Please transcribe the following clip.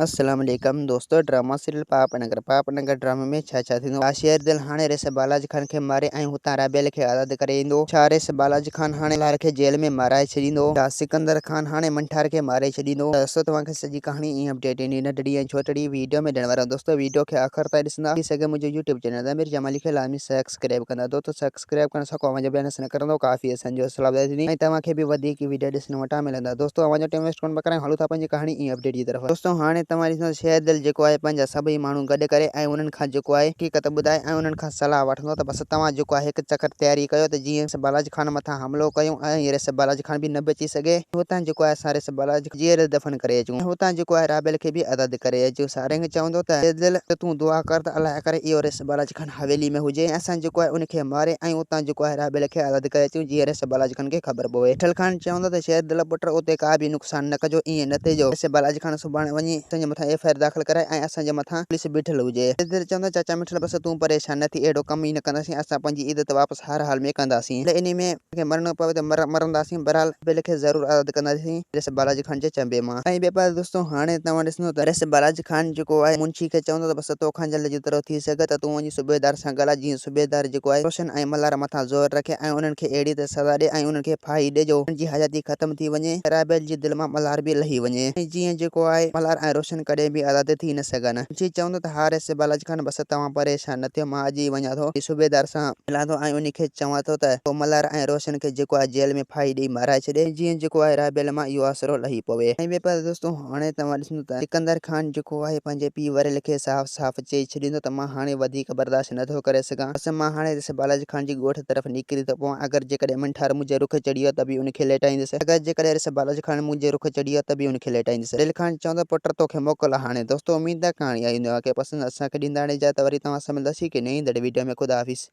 السلام عليڪم دوستو ڊراما سيريل پاپ نگر پاپ نگر ڊرامي ۾ ڇا ڇا ٿيندو آ شير دل هاڻي ريس بالاج خان کي ماري ۽ هتان رابيل کي آزاد ڪري ايندو ڇا ريس بالاج خان هاڻي ملهار کي جيل ۾ مارائي ڇڏيندو ڇا سڪندر خان هاڻي منٺار کي ماري ڇڏيندو دوستو توهان کي سڄي ڪهاڻي ۽ اپڊيٽ ايندي ننڍڙي ۽ ڇوٽڙي ويڊيو ۾ ڏيڻ وارو دوستو ويڊيو کي آخر تائين ڏسندا ٿي سگهي منهنجو يوٽيوب چينل ضمير جمالي کي لازمي سبسڪرائب ڪندا دوستو سبسڪرائب ڪرڻ سان ڪو اوهان جو به نس نه ڪرندو ڪافي اسان جو حوصلا افزائي ٿيندي ۽ توهان کي به وڌيڪ ويڊيو ڏسڻ وٽان ملندا دوستو اوهان جو ٽيم ويسٽ ڪونه پيا ڪرايون هلون ٿا پنهنجي ڪهاڻي ۽ اپڊيٽ جي طرف. دوستو هاڻي توهان ڏسندو ته شير دل جيڪو آهي پنهنجا سڀئي ماڻهو گڏ ڪري ۽ انهن کان جيڪو آهي حقيقت ٻڌائي ۽ انهن کان صلاح وٺندو ته بس توهان جيڪو آهي هڪ چڪر تياري ڪيو ته جيئن ريس بالاج خان مٿان حملو ڪيون ۽ ريس بالاج خان به نه بچي سگهي ۽ هتان جيڪو آهي اسان ريس بالاج کي جيئري دفن ڪري اچون ۽ هتان جيڪو آهي رابيل کي به آزاد ڪري اچون سارنگ چوندو ته شير دل تون دعا ڪر ته الله ڪري اهو ريس بالاج خان حويلي ۾ هجي ۽ اسان جيڪو آهي ان کي ماري ۽ اتان جيڪو آهي رابيل کي آزاد ڪري اچون جيئن ريس بالاج خان کي خبر پوي. مٺل خان چوندو ته شير دل پٽ اتي ڪا به نقصان نه ڪجو ائين نه ٿئي جو ريس بالاج خان سڀاڻي وڃي اسان جي مٿان ايف I R داخل ڪرائي ۽ اسان جي مٿان پوليس بيٺل هجي. شير دل چوندو چاچا مٺل بس تون پريشان نه ٿي اهڙو ڪم ئي نه ڪنداسين اسان پنهنجي عزت واپس هر حال ۾ ڪنداسين ڀلي انهي ۾ اسان کي مرڻو پوي ته مرنداسين بهرحال رابيل کي ضرور آزاد ڪنداسين ريس بالاجي خان جي چنبي مان. ۽ ٻئي پاسي دوستو هاڻي توهان ڏسندو ته ريس بالاجي خان جيڪو آهي منشي کي چوندو ته بس توکان جلد جيترو ٿي سگهي ته تون وڃي صوبيدار سان ڳالهاء جيئن صوبيدار جيڪو آهي روشن ۽ ملهار مٿان زور رکي ۽ انهن کي اهڙي ته سزا ڏي ۽ انهن کي ڦاهي ڏي جو انهن جي حياتي ختم ٿي وڃي ۽ رابيل جي دل مان ملهار به لهي وڃي ۽ جيئن جيڪو آهي ملهار ۽ روشن ڪڏهن به آزاد ٿي نه سگهن. منشي چوندو ته ها ريس بالاجي خان بس توهان پريشان نه ٿيو مان اڄ ئي وڃان ٿو صوبيدار سان ملان ٿو ۽ انهي کي چوان ٿو ته هو ملهار ۽ روشن کي جيڪو آهي جيل ۾ ڦاهي ڏئي مارائي ڇڏي جيئن جيڪو آهي رابيل مان اهو آسرو لهي پوي. ۽ ٻئي پاسي دوستو هاڻي توهان ڏسندو ته سڪندر خان جيڪو آهي پنهنجي پيء وريل کي صاف صاف چئي ڇڏيندو ته مان هاڻي وڌيڪ برداشت نه ٿو ڪري سگهان بس مان هاڻي رس بالاجي خان جي ڳوٺ طرف نڪري ٿو پوان اگر جيڪڏهن منٺار منهنجي رخ چڙهي ويو ته به ان کي ليٽائيندس اگر جيڪڏهن رس بالاجي خان منهنجي رخ چڙهي ويو ته به ان کي ليٽائيندس وريل خان چوندو پٽ توکي موڪل هاڻي دوستو اميد ته ڪهاڻي آئي هوندي اوهان کي پسند اسان کي ڏيندا هاڻي اجازت وري توهان سان ملنداسين ڪنهن نئين ايندڙ ويڊيو ۾ خدا حافظ.